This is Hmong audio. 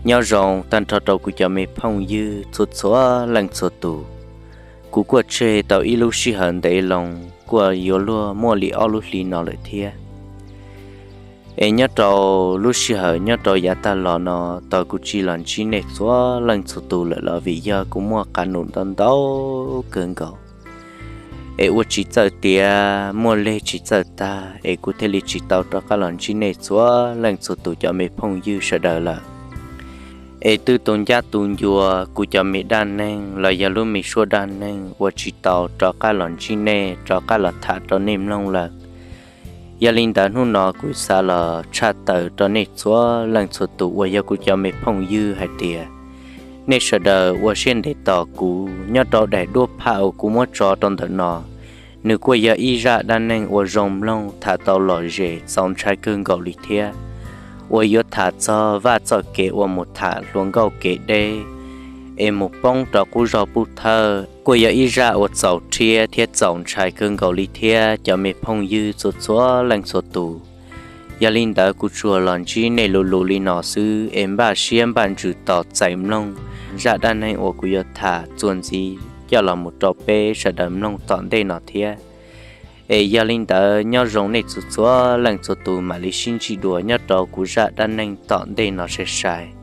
Nyob zoo tag nrho rau kuv cov me phooj ywg txhua txhua leej txhua tus. Kuv kuj tseg tau ib lub sij hawm ntev loo, kuj yuav luag muaj li ob lub hli no lawm thiab. Es nyob rau lub sij hawm nyob rau yav tag los no, tos kuv tsis los ntsib nej txhua leej txhua tus lawm los vim yog kuv muaj qab num ntau ntau kawg nkaus, es ua tsis txawj tiav muaj leg tsis txawj tag, es kuv thiaj li tsis tau rov qab los ntsib nej txhua leej txhua tus cov me phooj ywg sawv daws lawm. Es twb tu ncaj tu ncua kuv cov me dab neeg los yog lub me suab dab neeg uas tsis tau rov qab los ntsib nej, rov qab los tham rau nej mloog lawm. Yog li ntawd hnub no kuv xav los tshaj tawm rau nej txhua leej txhua tus uas yog kuv cov me phooj ywg hais tias, nej sawv daws ua siab ntev tos kuv. Nyob rau daim duab phaj uas kuv muab tso rau ntawm no, nws kuj yog ib zaj dab neeg uas zoo mloog, tham tau lom zem, txaus ntshai kawg nkaus li thiab, uas yuav tham txog vaj txoj kev uas mus tham hluas nkauj kev deb es mus poob rau qub zog pub thawj. Kuj yog ib zaj uas txaus rhiab thiab txaus ntshai kawg nkaus li thiab cov me phooj ywg txhua txhua leej txhua tus. Yog li ntawd kuv tsuas los ntsib nej lus lus li no xwb, es npaj siab npaj ntsws tos txais mloog zaj dab neeg uas kuv yuav tham txuas ntxiv coj los mus rau peb sawv daws mloog tom ntej no thiab. Es yog li ntawd nyob zoo nej txhua txhua leej txhua tus, mam li sib ntsib dua nyob rau kuv zaj dab neeg tom ntej no sai sai.